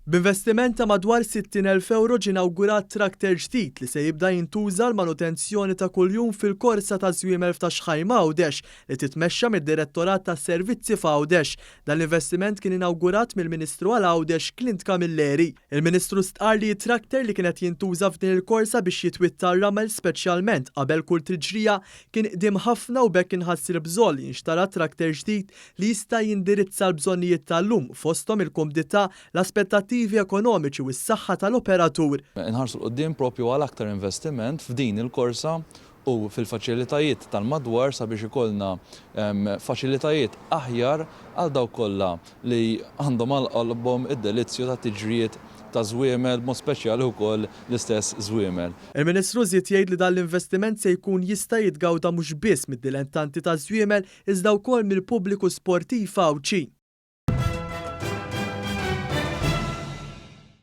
B'investiment ta' madwar 60,000 ewro ġie inawgurat trakter ġdid li se jibda jintuża għall-manutenzjoni ta' kuljum fil-korsa taż-żwiemel f'Ta' Xħajm Għawdex li titmexxa mid-Direttorat tas-Servizzi f'Għawdex. Dan l-investiment kien inawgurat mill-Ministru għal Għawdex Clint Camilleri. Il-Ministru stqarr li t-trakter li kien qed jintuża f'din il-korsa biex jitwitta r-ramel speċjalment qabel kull tiġrija kien qdim ħafna u b'hekk inħass il-bżonn li jinxtara trakter ġdid li jista' jindirizza l-bżonnijiet tal-lum fosthom il-kumdità, l-aspettattivi ekonomiċi u s-saħħa tal-operatur. Inħarsu 'l quddiem propju għal aktar investiment f'din il-korsa u fil-faċilitajiet tal-madwar sabiex ikollna faċilitajiet aħjar għal dawk kollha li għandhom għal qalbhom id-delizzju ta' tiġrijiet ta' żwiemel, b'mod speċjali wkoll l-istess żwiemel. Il-Ministru żied jgħid li dan l-investiment se jkun jista' jitgawda mhux biss mid-dilettanti taż-żwiemel iżda wkoll mill-pubbliku sportiv Għawdxi.